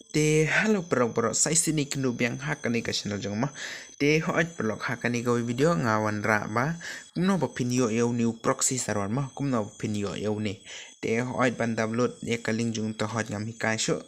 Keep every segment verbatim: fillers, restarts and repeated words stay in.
Te hello paralok, paralok, sa shisien kynduh biang ha kane ka channel jong nga mo. Te hooid paralok, ha kane ka video nga wanrah ba kumno ba phin ïoh ïa une u proxy server mo, kumno ba phin ïoh ïa une. Te hooid ban download ïa ka link jong u te hooid ngam hikai shuh.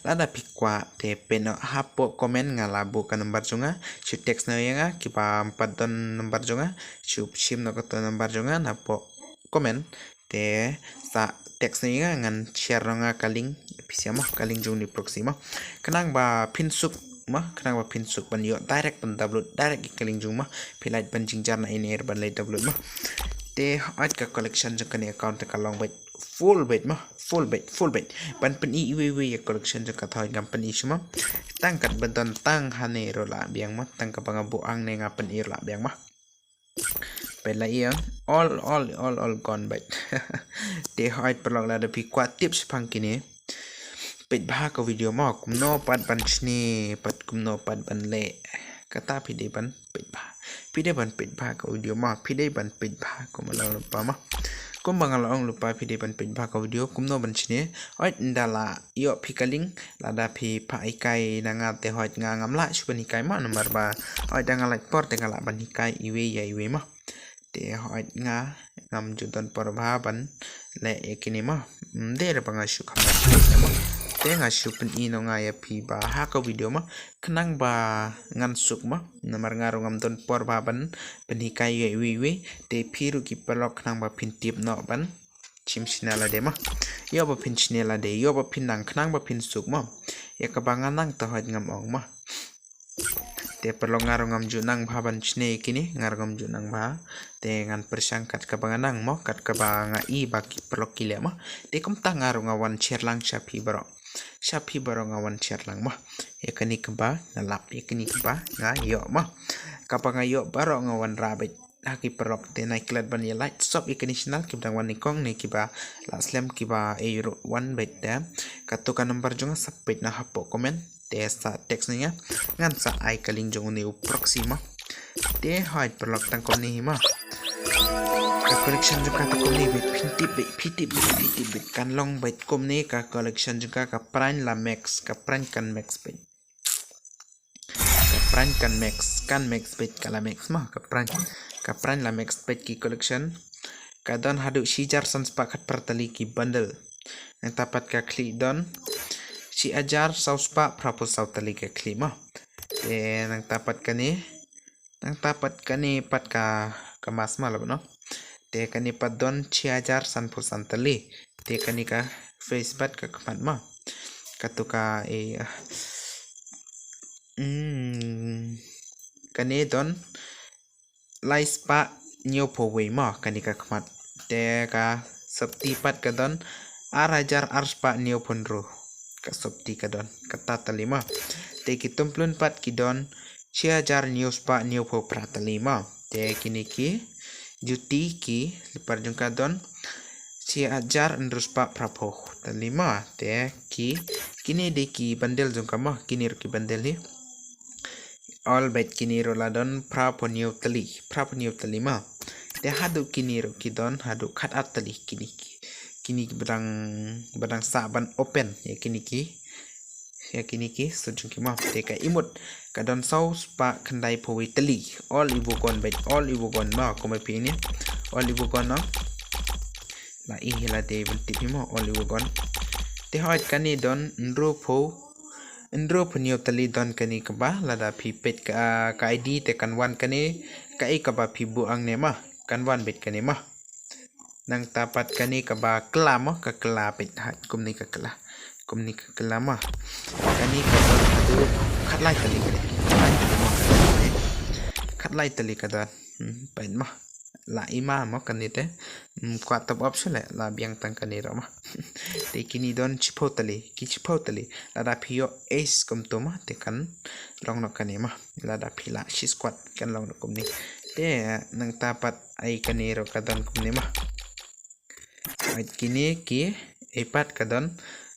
Lada phi kwah te pynnoh hapoh comment, nga la buh ka number jong nga, shu text noh ïa nga, kiba ym pat don number jong nga, shu shim noh kato number jong nga napoh comment. Te sa text noh ïa nga, ngan share noh nga ka link, phi shem mo, ka link jong une u proxy mo. Khnang ba phin suk mo, khnang ba phin suk ban ïoh direct, ban download direct ïa ka link jong u mo. Phi lah ban jynjar na ine ban leit download mo. Te hooid ka collection jong kane account te ka long beit full beit mo, full beit, full beit. Ban pyni iwei iwei ïa collection jong ka te hooid ngam pyni shuh mo. Tang katba don tang hangne ruh lah biang mo, tang kaba nga buh hangne nga pyni ruh lah biang mo. Peit la ïa, all, all, all, all gone beit. Te hooid paralok, lada phi kwah tip shaphang kine, peit bha ka video mo, kumno pat ban shne, pat kumno pat ban leh. Kata phi dei ban peit bha. Phi dei ban peit bha ka video mo, phi dei ban peit bha, kumba nga la ong lypa mo. Kumba nga la ong lypa, phi dei ban peit bha ka video, kumno ban shne. Hooid, ynda la ïoh phi ka link, lada phi phah hikai na nga te hooid nga ngam lah shuh ban hikai mo, namar ba hooid da nga lait por te nga lah ban hikai iwei ïa iwei mo. Te hooid nga ngam ju don por bha ban leh ïa kine mo. Ym dei re ba nga shu kham mo. Te nga shu pyni noh nga ïa phi bha ha ka video mo, khnang ba ngan suk mo. Namar nga ruh ngam don por bha ban pynhikai ïa iwei iwei. Te phi ruh ki paralok khnang ba phin tip noh ban shim shane lade mo. Ïoh ba phin shane lade, ïoh ba phin nang, khnang ba phin suk mo. Ïa kaba nga nang te hooid ngam ong mo. Te paralok, nga ruh ngam ju nang bha ban shane kine, nga ruh ngam ju nang bha. Te ngan pyrshang kat kaba nga nang mo, kat kaba nga i ba ki paralok ki leh mo. Te kumta nga ruh nga wan share lang sha phi baroh. Sha phi baroh nga wan share lang mo. Ïa kane kaba nga lap, ïa kane kaba nga ïoh mo. Kaba nga ïoh baroh nga wanrah beit ha ki paralok. Te nai klet ban ïa like, sub ïa kane channel, kiba dang wan nyngkong ne kiba la slem, kiba ei ruh wan beit te. Kato ka number jong nga sa peit noh hapoh comment. Te sa text noh ïa nga, ngan sa ai ka link jong une u proxy mo. Te hooid paralok, tang kumne hi mo. Ka collection jong ka tang kumne beit, phin tip beit, phin tip beit, phin tip beit. Kan long beit kumne ka collection jong ka, ka prime la max, ka prime kan max beit. Ka prime kan max, kan max beit, ka la max mo, ka prime. Ka prime la max beit ki collection. Ka don haduh shi hajar san spah khatphra tylli ki bundle. Nangta pat ka khlieh don shi hajar saw spah phraphew saw tylli ka khlieh mo. Te nangta pat kane, nangta pat kane pat ka, ka mask mo la bad no. Te kane pat don shi hajar sanphew san tylli. Te kane ka face pat ka khmat mo. Kato ka, eh, ah, hmm, kane don lai spah hynñiewphew wei mo, kane ka khmat. Te ka sopti pat ka don ar hajar ar spah hynñiewphew hynriew. Ka sopti ka don kata tylli mo. Te ki tumplun pat ki don shi hajar hynñiew spah hynñiewphew phra tylli mo. Te kine ki juti ki slipper jong ka don shi hajar hynriew spah phraphew tylli mo. Te ki, kine dei ki bundle jong ka mo, kine ruh ki bundle hi. All beit kine ruh la don phraphew hynñiew tylli, phraphew hynñiew tylli mo. Te haduh kine ruh ki don haduh khatar tylli kine ki. Kine ki ba dang, ba dang sah ban open ïa kine ki. Ïa kine ki suit jong ki mo. Te ka imut ka don saw spah khyndaiphew wei tylli. All Ivogon beit, all Ivogon mo, kumba phi ïohi. All Ivogon no. La i hi lade ban tip hi mo, all Ivogon. Te hooid kane don hynriewphew, hynriewphew hynñiew tylli don kane kaba, lada phi peit ka, ka I D te kan wan kane, kaei kaba phi buh hangne mo, kan wan beit kane mo. Nangta pat kane kaba kylla mo, ka kylla peit ha, kumne ka kylla. Kumne ka kylla mo. Kane ka don haduh khatlai tylli kane. Khatlai tylli mo. Khatlai tylli ka don. Hmm, peit mo. La i ma mo kane te. Hmm, kwah top up shuh leh, la biang tang kane ruh mo. Te kine don shiphew tylli, ki shiphew tylli. Lada phi ïoh ace kumto mo, te kan long noh kane mo. Lada phi lah shi squad kan long noh kumne. Te nangta pat ai kane ruh ka don kumne mo. Ai kine ki, ei pat ka don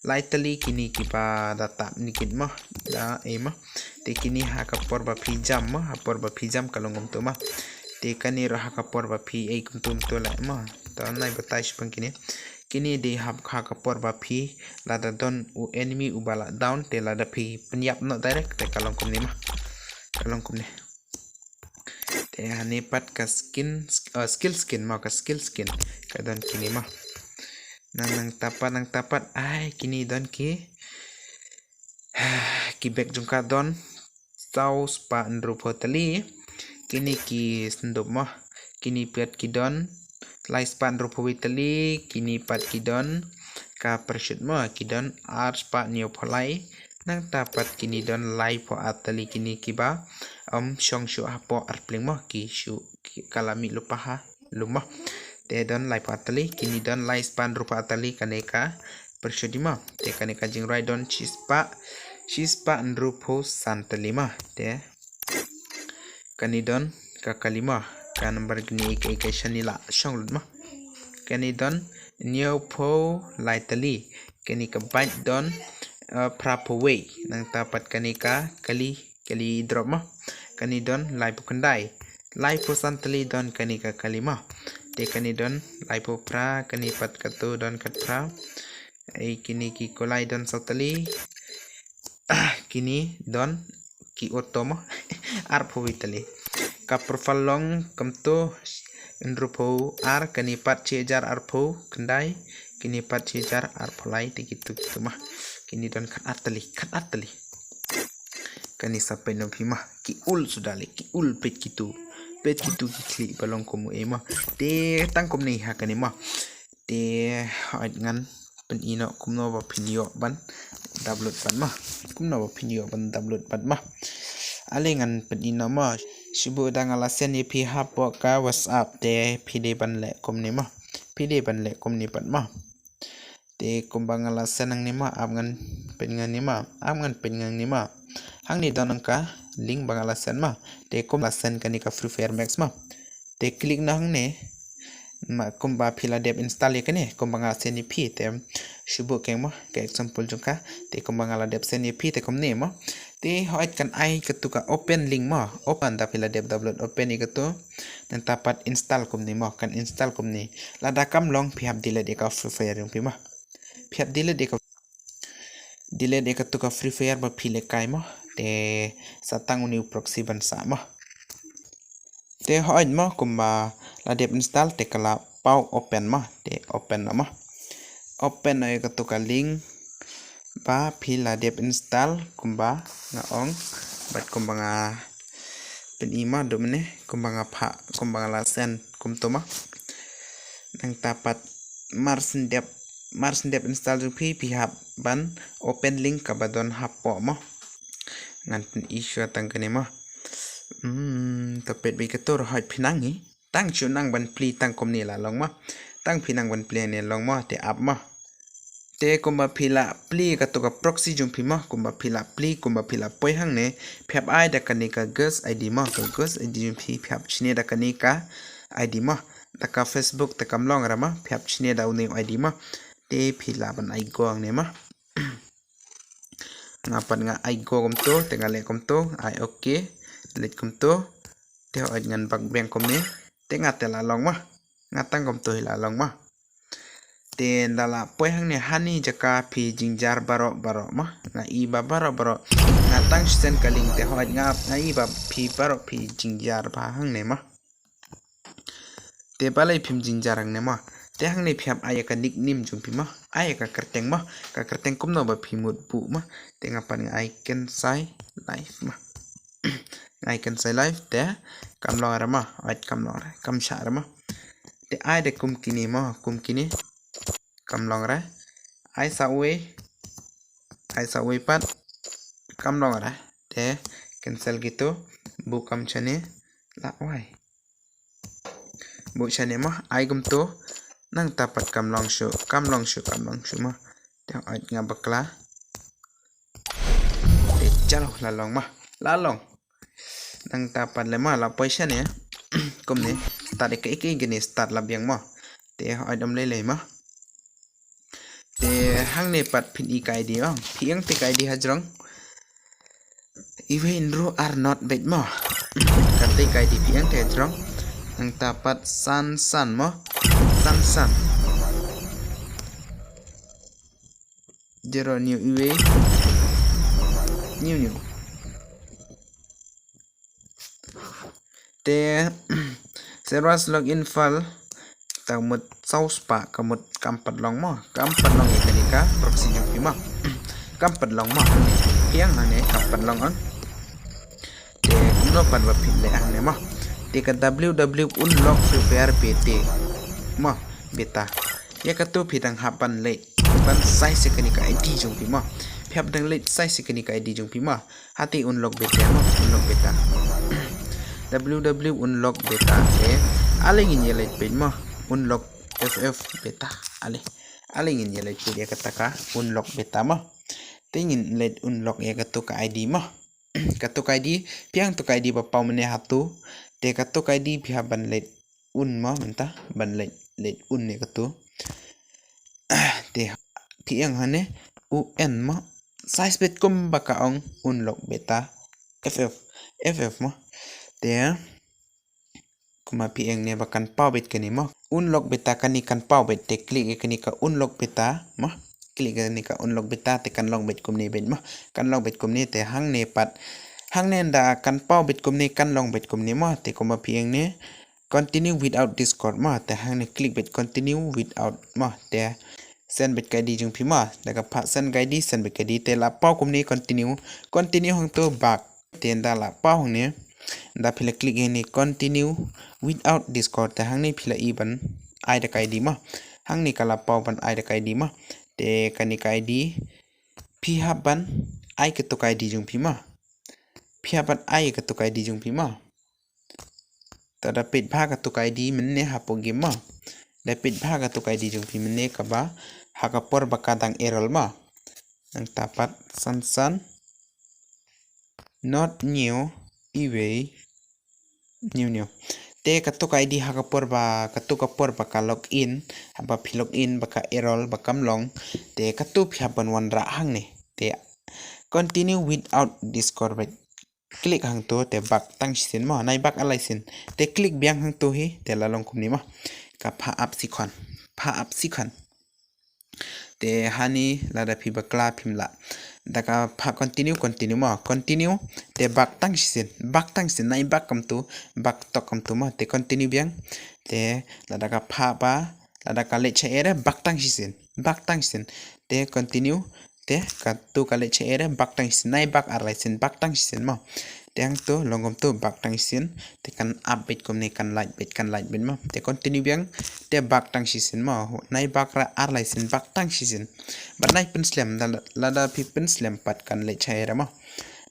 lai tylli kine kiba da tap nikit mo, da ei mo. Te kine ha ka por ba phi jam mo, ha por ba phi jam ka long kumto mo. Te kane ruh ha ka por ba phi ei kumto kumto leh mo. To nai batai shaphang kine. Kine dei hap ha ka por ba phi lada don u enemy uba la down te lada phi pynïap noh direct te ka long kumne ma. Ka long kumne. Te hane pat ka skin, uh, skill skin ma, ka skill skin. Ka don kine ma. Nang nangta pat, nangta pat. Ai, kine don ki. Ki bag jong ka don saw spah hynriewphew tylli. Kine ki syndup ma. Kine pat ki don lai spah hynriewphew wei tylli. Kine pat ki don ka parachute ma. Ki don ar spah hynñiewphew lai. Nangta pat kine don laiphew ar tylli kine kiba ym shong shuh hapoh ar pling ma. Ki shu ki ka la mih lypa ha lum ma. Te don laiphew ar tylli, kine don lai spah hynriewphew ar tylli kane ka parachute ma. Te kane ka jingrwai don shispah, shispah hynriewphew san tylli ma. Te kane don ka kali ma, ka number kine ka, ka shane la shong lut ma. Kane don hynñiewphew lai tylli, kane ka bike don, uh, phraphew wei, nangta pat kane ka kali, kali drop ma. Kane don laiphew khyndai, laiphew san tylli don kane ka kali ma. Te kane don laiphew phra, kane pat katu don khatphra. Ei kine ki kulai don saw tylli. Kine don ki auto ma. Arphew wei tylli. Ka profile long kumtu hynriewphew ar, kane pat shi hajar arphew khyndai, kine pat shi hajar arphew lai te kitu kitu ma. Kine don khatar tylli, khatar tylli. Kane sa peit noh phi ma, ki ul suda le, ki ul peit kitu. Peit kitu ki khlieh ba long kum u ei ma. Te tang kumne ha kane ma. Te hooid ngan pyni noh kumno ba phin ïoh ban download pat ma. Kumno ba phin ïoh ban download pat ma. Ale ngan pyni noh ma. Shu buh da nga la send ïa phi hapoh ka WhatsApp te phi dei ban leh kumne ma. Phi dei ban leh kumne pat ma. Te kumba nga la send hangne ma, ap ngan pyn ngan ni ma, ap ngan pyn ngan ni ma. Hangne don ka link ba nga la send ma. Te kum la send kane ka Free Fire Max ma. Te click noh hangne. Ma kumba phi la dep install ïa kane, kumba nga send ïa phi te shu buh keng ma, ka example jong ka. Te kumba nga la dep send ïa phi te kumne ma. Te hooid kan ai katu ka open link ma. Open da phi la dep download open ïa katu. Nangta pat install kumne ma, kan install kumne. Lada kam long phi hap delete ïa ka Free Fire jong phi ma. Phi hap delete ïa ka, delete ïa katu ka Free Fire ba phi lehkai ma. Te sa tang une u proxy ban sah ma. Te hooid ma kumba la dep install te ka la paw open ma. Te open noh ma. Open noh ïa katu ka link ba phi la dep install kumba nga ong bad kumba nga pyni ma, dum ne kumba nga phah, kumba nga la send kumtu ma. Nangta pat mar shu dep, mar shu dep install jong phi, phi hap ban open link kaba don hapoh ma. Ngan pyni shuwa tang kane ma. Hmm, to peit beit katu ruh hooid phi nang hi. Tang shu nang ban plie tang kumne la long ma. Tang phi nang ban plie ne long ma, te ap ma. Te kumba phi la plie katu ka proxy jong phi ma, kumba phi la plie, kumba phi la poi hangne, phi hap ai da kane ka Ghost I D ma, ka Ghost I D jong phi, phi hap shne da kane ka I D ma, da ka Facebook te kam long re ma, phi hap shne da une u I D ma, te phi lah ban ai go hangne ma. Nga pat nga ai go kumtu, te nga leh kumtu, ai okay, leh kumtu, te hooid ngan bak biang kumne, te nga te la long ma, nga tang kumtu hi la long ma. Te nda la poi hangne hani jaka phi jingjar baroh baroh ma. Nga i ba baroh baroh. Nga tang send ka link te hooid nga, nga i ba phi baroh phi jingjar ba hangne ma. Te balei phim jingjar hangne ma. Te hangne phi hap ai ka nickname jong phi ma. Ai ka kyrteng ma. Ka kyrteng kumno ba phi mut buh ma. Te nga pan nga ai Kensai Live ma. Nga ai Kensai Live te kam long re ma. Hooid kam long re. Kam shah re ma. Te ai de kum kine ma, kum kine. Kam long re. Ai sa uwei. Ai sa uwei pat. Kam long re. Te cancel kitu. Buh kam shane. La wai. Buh shane ma. Ai kumtu. Nangta pat kam long shuh. Kam long shuh. Kam long shuh ma. Te hooid nga bakla. Te chalo la long ma. La long. Nangta pat le ma la poi shane. Kumne start ïa ka, ïa ka, ïa kane start la biang ma. Te hooid ym lei lei ma. Te hangne pat phin i ka I D ong. Phi ïeng te ka I D ha jrong. Iwei hynriew ar not beit ma. Kata ka I D phi ïeng te ha jrong. Nangta pat san san ma. San san. Zero new iwei. New new. Te servers login file ta mut saw spah ka mut kam pat long mo. Kam pat long ïa kane ka proxy jong phi mo. Kam pat long mo. Hangne. Phi ïeng hangne kam pat long ang. Te kumno pat ba phi leh hangne mo. Te ka www unlock prepare beta mo. Beta. Ïa katu phi dang hap ban leh ban size ïa kane ka ID jong phi mo. Phi hap dang leh size ïa kane ka ID jong phi mo. Hati unlock beta mo, unlock beta. Www unlock beta te ale ngin ïa leh peit mo. Unlock ff beta. Ale. Ale ngin ïa leh peit ïa kata ka unlock beta mo. Te ngin leh unlock ïa katu ka ID mo. Katu ka ID, phi ïeng tu ka ID ba paw mynne hatu. Te katu ka ID phi hap ban leh un mo mynta, ban leh, leh un ïa katu. Te phi ïeng hangne un mo. Size beit kumba ka ong unlock beta ff, ff mo. Te kumba phi ïeng ne ba kan paw beit kane mo. Unlock beta kane kan paw beit te click ïa kane ka unlock beta mo. Click ïa kane ka unlock beta te kan long beit kumne beit mo. Kan long beit kumne te hangne pat. Hangne ynda kan paw beit kumne kan long beit kumne mo. Te kumba phi ïeng ne continue without Discord mo. Te hangne click beit continue without mo. Te send beit ka ID jong phi mo. Da ka phah send ka ID, send beit ka ID te la paw kumne continue. Continue hangto back. Te ynda la paw hangne. Ynda phi la click hangne continue without Discord te hangne phi la i ban ai da ka ID mo. Hangne ka la paw ban ai da ka ID mo. Te kane ka ID phi hap ban ai katu ka ID jong phi mo. Phi hap ban ai katu ka ID jong phi mo. Te da peit bha katu ka ID mynne hapoh game mo. Da peit bha katu ka ID jong phi mynne kaba ha ka por ba ka dang error mo. Nangta pat san san not new iwei new new. Te katu ka ID ha ka por ba, katu ka por ba ka login, haba phi login ba ka error ba kam long. Te katu phi hap ban wanrah hangne. Te continue without Discord beit. Click hangto te back tang shisien mo, nai back ar lai sien. Te click biang hangto hi te la long kumne mo. Ka phah ap sikhon. Phah ap sikhon. Te hani lada phi bakla phim lah. Da ka phah continue, continue mo. Continue te back tang shisien. Back tang shisien, nai back kumto, back tok kumto mo. Te continue biang. Te lada ka phah ba, lada ka leit sha error back tang shisien. Back tang shisien. Te continue. Te katu ka leit sha error back tang shisien, nai back ar lai sien, back tang shisien mo. Te hangto long kumto back tang shisien. Te kan ap beit kumne, kan lait beit, kan lait beit mo. Te continue biang. Te back tang shisien mo. Nai back ra ar lai sien, back tang shisien. Bad nai pynslem, lada, lada phi pynslem pat kan leit sha error mo.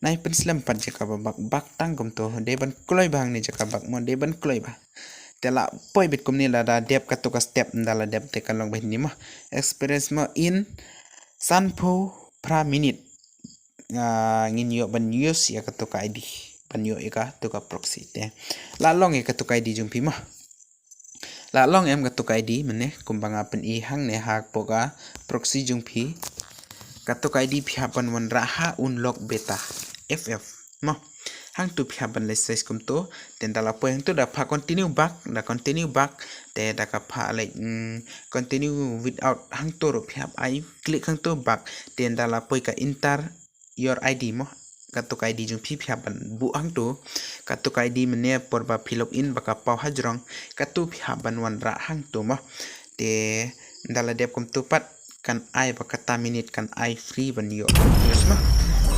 Nai pynslem pat jaka ba back, back tang kumto. Dei ban kloi bha hangne jaka back mo, dei ban kloi bha. Te la poi beit kumne lada dep katu ka step, ynda la dep te kan long beit hangne mo. Experience mo in sanphew phra minit. Ah, ngin ïoh ban use ïa katu ka ID. Ban ïoh ïa katu ka proxy te. La long ïa katu ka ID jong phi mo. La long em katu ka ID mynne kumba nga pyni hangne hapoh ka proxy jong phi. Katu ka ID phi hap ban wanrah ha unlock beta ff mo. Hangto phi hap ban leh size kumto. Te ynda la poi hangto da phah continue back, da continue back. Te da ka phah leh, mm, continue without hangto ruh phi hap ai click hangto back. Te ynda la poi ka enter your ID mo. Katu ka ID jong phi phi hap ban buh hangto. Katu ka ID mynne por ba phi login ba ka paw hajrong. Katu phi hap ban wanrah hangto mo. Te ynda la dep kumto pat kan ai ba kata minit kan ai free ban ïoh use mo.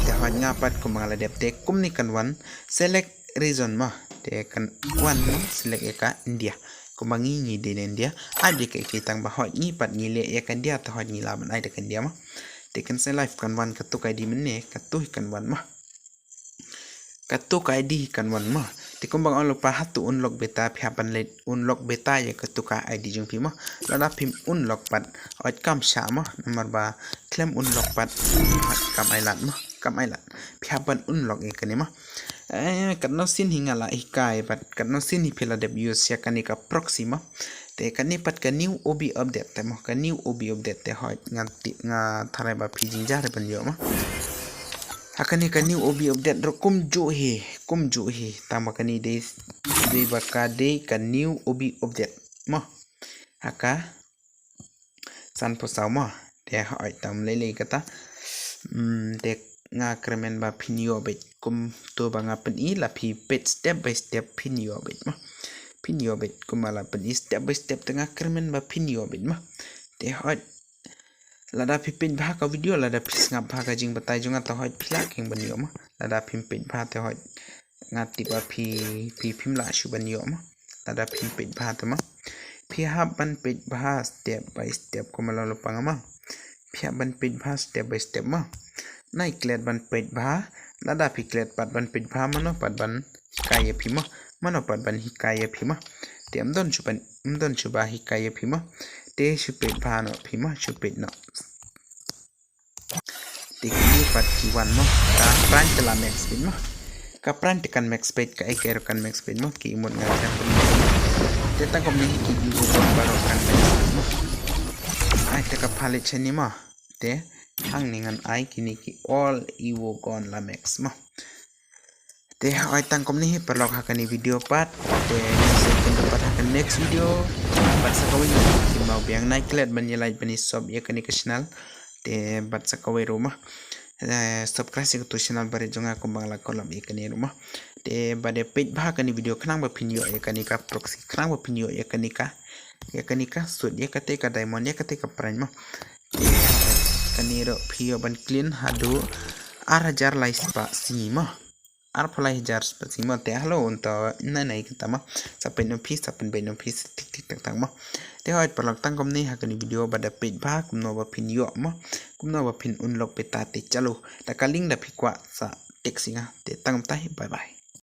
Te hooid nga pat kumba nga la dep te kumne kan wan select region mo. Te kan wan mo select ïa ka India. Kumba ngi ngi dei na India. Ai dei ka ki tang ba hooid ngi pat ngi leh ïa ka India te hooid ngi lah ban ai da ka India mo. Te kan send live kan wan katu ka ID mynne katu hi kan wan mo. Katu ka ID hi kan wan mo. Te kumba nga ong lypa hatu unlock beta phi hap ban leh unlock beta ïa katu ka ID jong phi mo. Lada phim unlock pat hooid kam shah mo. Namar ba khlem unlock pat hooid kam ai lad mo. Kam ai lad. Phi hap ban unlock ïa kane mo. Eh, katno sien hi nga la hikai bad katno sien hi phi la dep use ïa kane ka proxy mo. Te kane pat ka new OB update te mo, ka new OB update te hooid nga ti, nga tharai ba phi jynjar ban ïoh mo. Ha kane ka new OB update ruh kumjuh hi, kumjuh hi. Tang ba kane dei, dei ba ka dei ka new OB update mo. Ha ka sanphew saw mo. Te Te hoi tam lei lei kata. Hmm, te nga kyrmen ba phin ïoh beit kumto ba nga pyni, la phi peit step by step phin ïoh beit mo. Phin ïoh beit kumba la pyni step by step, te nga kyrmen ba phin ïoh beit mo. Te hoi, lada phi peit bha ka video, lada phi sngap bha ka jingbatai jong nga, te hoi phi lah keng ban ïoh mo. Lada phim peit bha te hoi nga tip ba phi, phi phim lah shuh ban ïoh mo. Lada phim peit bha te mo, phi hap ban peit bha step by step kumba la lypa nga mo. Phi hap ban peit bha step by step mo. Nai klet ban peit bha. Lada phi klet pat ban peit bha, mano pat ban hikai ïa phi mo. Mano pat ban hikai ïa phi mo. Te ym don shuh ban, ym don shuh ba hikai ïa phi mo. Te shu peit bha noh phi mo, shu peit noh. Te kine pat ki wan mo. Ka pran te la max beit mo. Ka pran te kan max beit, ka ei ka ei ruh kan max beit mo. Ki emote nga kan beit mo. Te tang kumne hi ki emote baroh kan max beit mo. Ai, te ka phalit shane mo. Te hangne ngan ai kine ki all emote la max mo. Te hoi tang kumne hi paralok ha kane video pat. Te ngin sa ïakynduh pat ha ka next video. Bad sa kawei, ngin mut biang, nai klet ban ïa like ban ïa sub ïa kane ka channel. Te bad sa kawei ruh mo, eh, subscribe ïa kato channel barit jong nga kumba nga la kren ïa kane ruh mo. Te bad ïa peit bha kane video khnang ba phin ïoh ïa kane ka proxy, khnang ba phin ïoh ïa kane ka, ïa kane ka suit, ïa kata ka diamond, ïa kata ka pran mo. Te kane ruh phi ïoh ban clean haduh ar hajar lai spah sngi mo. Arphew lai hajar spah sngi mo. Te halor un to nai nai kata mo. Sa peit noh phi, sa pynbeit noh phi, sa tik tik tak tak mo. Te hoi paralok, tang kumne ha kane video, bad da peit bha kumno ba phin ïoh mo. Kumno ba phin unlock beta, te chalo. Da ka link da phi kwah sa text ïa nga. Te tang kumtai, bye bye.